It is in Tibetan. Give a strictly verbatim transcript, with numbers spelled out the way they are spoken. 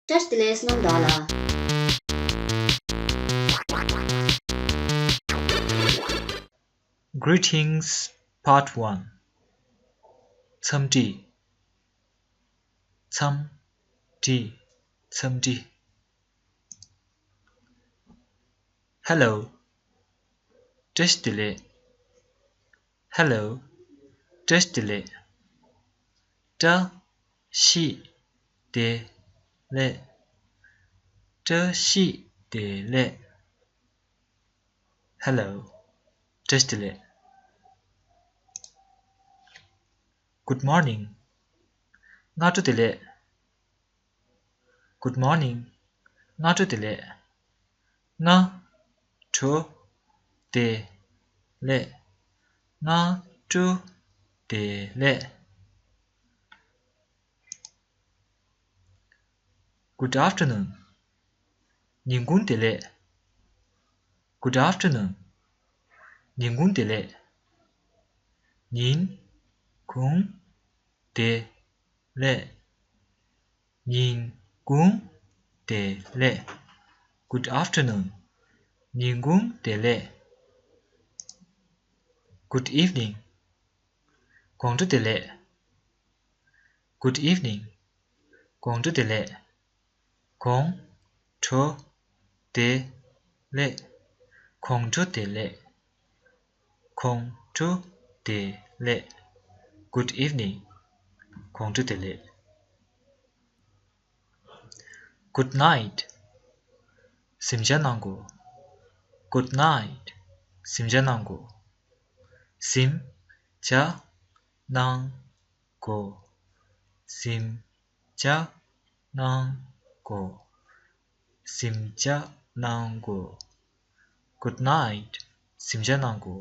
བཀྲ་ཤིས་བདེ་ལེགས་རྣམ་དག་ལ། Greetings Part one. འཚམས་འདྲི། འཚམས་འདྲི། འཚམས་འདྲི། Hello. བཀྲ་ཤིས་བདེ་ལེགས། Hello. བཀྲ་ཤིས་བདེ་ལེགས། བཀྲ་ཤིས་བདེ་ལེགས། བཀྲ་ཤིས་བདེ་ལེགས། Hello. བཀྲ་ཤིས་བདེ་ལེགས། Good morning. སྔ་དྲོ་བདེ་ལེགས། Good morning. སྔ་དྲོ་བདེ་ལེགས། སྔ་དྲོ་བདེ་ལེགས། སྔ་དྲོ་བདེ་ལེགས། Good afternoon. ཉིན་གུང་བདེ་ལེགས། Good afternoon. ཉིན་གུང་བདེ་ལེགས། ཉིན་གུང་བདེ་ལེགས། ཉིན་གུང་བདེ་ལེགས། Good afternoon. ཉིན་གུང་བདེ་ལེགས། Good evening. དགོང་དྲོ་བདེ་ལེགས། Good evening. དགོང་དྲོ་བདེ་ལེགས། དགོང་དྲོ་བདེ་ལེགས། དགོང་དྲོ་བདེ་ལེགས། དགོང་དྲོ་བདེ་ལེགས། Good evening. དགོང་དྲོ་བདེ་ལེགས། Good night. གཟིམ་འཇག་གནང་གོ། Good night. གཟིམ་འཇག་གནང་གོ། གཟིམ་འཇག་གནང་གོ། གཟིམ་འཇག་གནང་གོ། གཟིམ་འཇག་གནང་གོ། Good night. གཟིམ་འཇག་གནང་གོ།